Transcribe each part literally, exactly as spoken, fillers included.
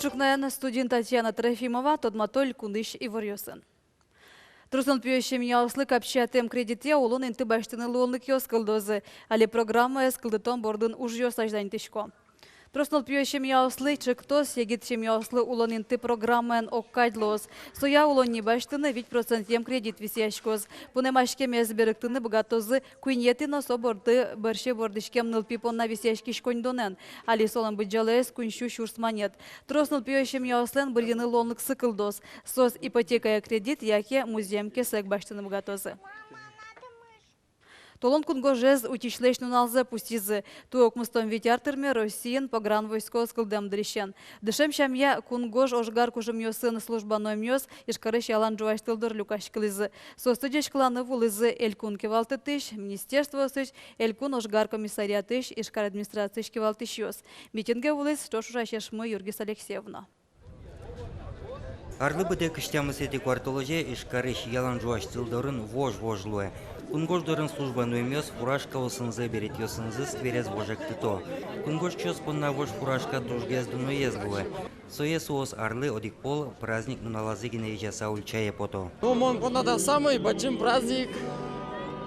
Ӵукнаен. Студиын Татьяна Трофимова. Тодмато элькунысь иворъёсын. Трос нылпиё семьяослы капчиятэм кредитъя улон инты басьтыны луонлыкъёс кылдозы. Али программаез кылдытон бордын ужъёс азьланьтӥсько. Трос нылпиё семьяослы чектос егит семьяослы улон инты программаен огкадь луоз. Соя улон ни басьтыны вить процентъем кредит висъяськоз. Пунэмаськемез берыктыны быгатозы куинетӥ но со борды бӧрсьы вордӥськем нылпи понна висъяськись коньдонэн. Али солэн быдӟалаез куинь сю сюрс манет. Трос нылпиё семьяослэн бырйыны луонлыксы кылдоз. Соос ипотекая кредит яке музъем кесэг басьтыны быгатозы. Толон кунгожез утисьлэсь нуналзэ пусйизы. Туэ укмыстон вить ар тырме Россиын погранвойскоос кылдэм дырысен. Дышем сямъя кунгож ожгар кужымъёсын служба нуэмъёс Ижкарысь ялан ӝуась тыл доры люкаськылӥзы. Соосты ӟечкыланы вуылӥзы элькун кивалтэтысь, министерствоосысь, элькун ожгар комиссариатысь, Ижкар администрациысь кивалтӥсьёс. Митинге вуылӥз ӵош ужасьмы Юргис Алексеев но. Арлы быдэ кызь тямысэтӥ куартолэзе Ижкарысь ялан ӝуась тыл дорын вож-вож луэ. Кунгож дорын служба нуэмъёс фуражкаосынызы, беретъёсынызы скверез вожектыто. Кунгожчиос понна вож фуражка тужгес дуноез луэ. Сое соос арлы одӥг пол праздник нуналазы гинэ изьяса ульчае пото. Ну, мон понна та самый бадӟым праздник.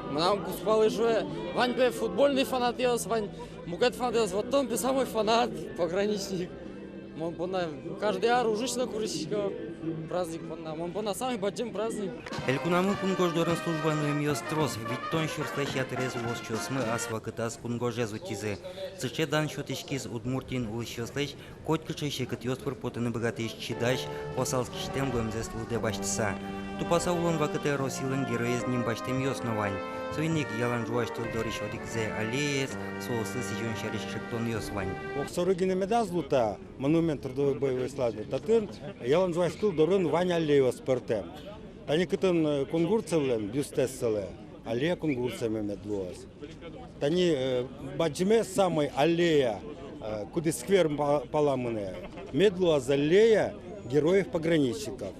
Мынам кузпалы шуэ, вань пе футбольный фанатъёс, вань мукет фанатъёс, вот тон пе самый фанат, пограничник. Мон понна каждый ар ужысь но курисько праздник понна. Мон понна самый бадӟым праздник. Элькунамы кунгож дорын служба нуэмъёс трос, витьтон сюрслэсь ятырез улосчиосмы ас вакытаз кунгожез утизы. Сыӵе дан сётӥськиз Удмуртиын улӥсьёслэсь котькыӵе секытъёс пыр потыны быгатӥсь чидась, осалскисьтэм луэмзэс лыдэ басьтыса. Тупаса улон вакытэ Россилэн Героез ним басьтэмъёс но вань. Соин ик ялан ӝуась тыл дорысь одӥгзэ аллеяез соослы сӥзён сярысь чектонъёс вань. Огсоры гинэ медаз луы та монумент трудовой боевой славы. Татын ялан ӝуась тыл дорын вань аллеяос пӧртэм. Тани кытын, э, Кунгурцевлэн бюстэз сылэ, аллея Кунгурцевмы мед луоз. Тани, э, бадӟымез самой аллея, э, кудӥз сквер па-, пала мынэ, мед луоз аллея героев-пограничников.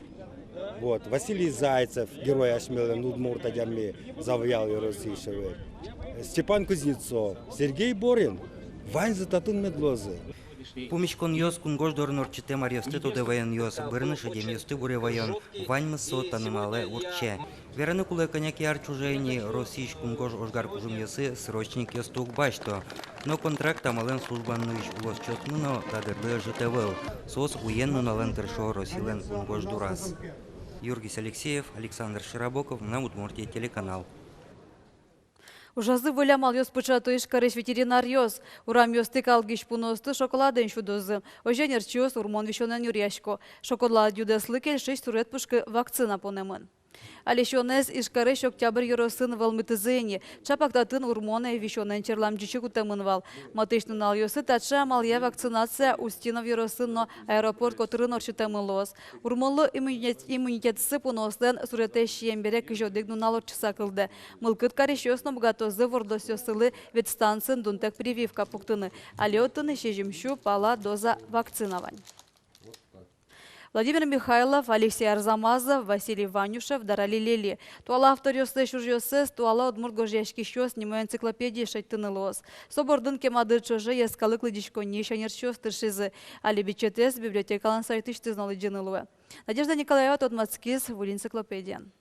Вот, Василий Зайцев, герой асьмелэн, удмурт адями, завьял Россиысь ӧвӧл. Степан Кузнецов, Сергей Борин, ваньзы татын мед луозы. Пумиськонъёс кунгож дорын ортчытэм аръёсты тодэ ваёнъёс, бырыны шедемъёсты буре ваён, ваньмыз со та нуналэ уртче. Вераны кулэ, кӧня ке ар ӵоже ини Россиысь кунгож ожгар кужымъёсы срочникъёсты уг басьто. Но контракт амалэн службаын нуись улосчиосмы но та дырлы ӧжыт ӧвӧл. Соос уен-нуналэн тыршо Россилэн кунгож дораз. Юргис Алексеев, Александр Широбоков, «Мынам Удмуртие» телеканал. Ужазы выль амалъёс пыӵато Ижкарысь ветеринаръёс. Урамъёстӥ калгись пуныосты шоколадэн сюдозы. Озьы ӧнерчиос урмон висёнэн нюръясько. Шоколад юдэслы кельшись сурет пушкы вакцина понэмын. Али сиёнэз Ижкарысь Октябрь ёросын вӧлмытӥзы ини. Чапак татын урмонэ висёнэн черламӟичы кутэмын вал. Матысь нуналъёсы таӵе амалъя вакцинация Устинов ёросын но аэропорт котырын ортчытэмын луоз. Урмонлы иммунитет-, иммунитетсы пуныослэн суретэз сием бере кызь одӥг нунал ортчыса кылдэ. Мылкыд карисьёс но быгатозы вордосъёссылы ветстанциын дунтэк прививка пуктыны. Али отын сизьым сю пала доза вакцина вань. Владимир Михайлов, Алексей Арзамазов, Василий Ванюшев, Дарали Лели. Туала авторъёслэсь ужъёссэс «Туала удмурт гожъяськисьёс» нимо энциклопедиысь шедьтыны луоз. Со бордын кема дыр ӵоже йӧскалык лыдӟиськонниысь ӧнерчиос тыршизы. Али бичетэз библиотекалэн сайтысьтыз но лыдӟыны луэ. Надежда Николаева тодматскиз выль энциклопедиен.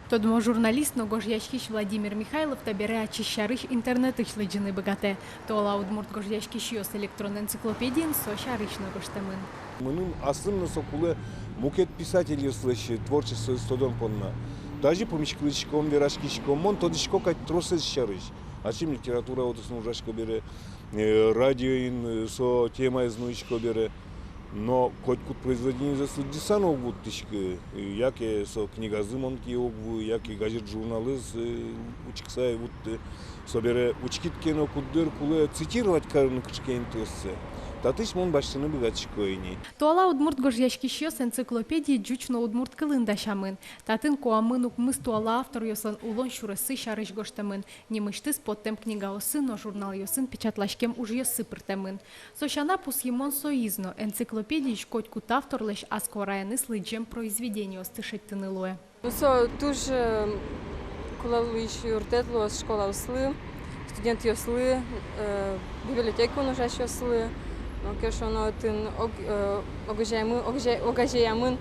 Тодмо журналист но гожъяськись Владимир Михайлов табере ачиз сярысь интернетысь лыдӟыны быгатэ. «Туала удмурт гожъяськисьёс» электрон энциклопедиын со сярысь но гожтэмын. Мыным аслым но со кулэ мукет писательёслэсь творчествоез тодон понна. Тазьы пумиськылӥськом, вераськиськом, мон тодӥсько кадь тросэз сярысь. Ачим литература удысын ужасько бере, э, радиоын, э, со темаез нуисько бере. Но котькуд произведениезэс лыдӟыса но уг вуттӥськы, яке со книгазы мон кие уг вуы, яке газет-журналэз, э, учкыса ӧй вутты. Собере учкид ке но, куддыр кулэ цитировать карыны кыӵе ке интыоссэ, татысь мон басьтыны быгатӥсько ини. «Туала удмурт гожъяськисьёс» энциклопедия ӟуч но удмурт кылын дасямын. Татын куамын укмыс туала авторъёслэн улон сюрессы сярысь гожтэмын. Нимысьтыз поттэм книгаосын но журналъёсын печатласькем ужъёссы пыртэмын. Со сяна, пусйымон соиз но, энциклопедиысь котькуд авторлэсь ас куараеныз лыдӟем произведениосты шедьтыны луэ. Ну, со туж, э, кулэ луись юрттэт луоз школаослы, студентъёслы, э, библиотекаын ужасьёслы, Малы ке шуоно, отын ог-, э, огазеямы-, огзе-, огазеямын,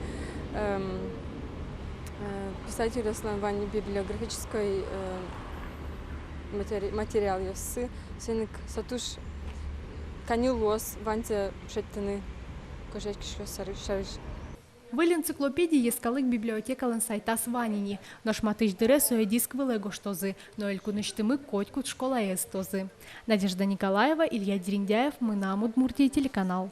эм, э, писательёслэн вань библиографической, э, матери-, материалъёссы, соин ик со туж каньыл луоз ваньзэ шедьтыны гожъяськисьёс сярысь. Выль энциклопедия Йӧскалык библиотекалэн сайтаз вань ини, нош матысь дыре сое диск вылэ гожтозы, но элькунысьтымы котькуд школае ыстозы. Надежда Николаева, Илья Дерендяев, «Мынам Удмуртие» телеканал.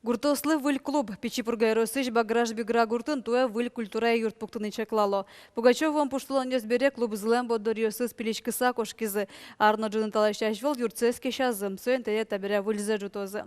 Гуртоослы выль клуб. Пичи Пурга ёросысь Баграш-Бигра гуртын туэ выль культурая юрт пуктыны чаклало. Пугачёвоын пуштылонъёс бере клубзылэн борддоръёсыз пилиськыса кошкизы. Ар но ӝыны талэсь азьвыл юртсэс кесязы, соин тае табере выльзэ ӝутозы.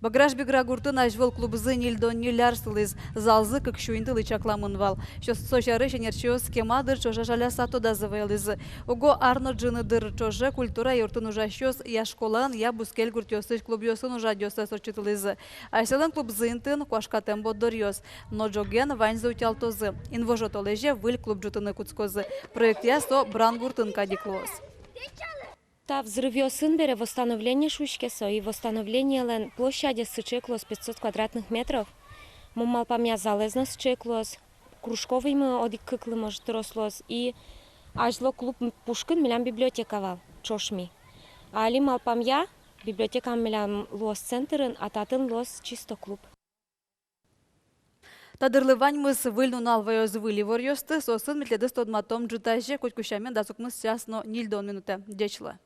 Баграш-Бигра гуртын азьвыл клубзы ньыльдон ньыль ар сылӥз, залзы кык сю интылы чакламын вал. Со сярысь ӧнерчиос кема дыр ӵоже жаляса тодазы вайылӥзы. Уго ар но ӝыны дыр ӵоже культура юртын ужасьёс я школаын, я бускель гуртъёсысь клубъёсын ужрадъёссэс ортчытылӥзы. Асьсэлэн клубзы интыын куашкатэм борддоръёс. Но ӝоген ваньзэ утялтозы. Инвожо толэзе выль клуб ӝутыны кутскозы. Проектъя со Брангуртын кадь ик луоз. Та взрывъёсын бере восстановление шуиське со, и восстановлениелэн площадез сыӵе ик луоз, пятьсот квадратных метров. Мон малпамъя, залэз но сыӵе ик луоз, кружковыймы одӥг-кыклы, может, трос луоз. И азьло клуб пушкын милям библиотека вал, ӵош ми. А али, малпамъя, библиотека милям луоз центрын, а татын луоз чисто клуб. Та дырлы ваньмыз. Выль нунал ваёз выль иворъёсты, соосын ми тӥледыз тодматом ӝытазе, котьку сямен дас укмыс час но ньыльдон минутэ. Ӟеч луэ.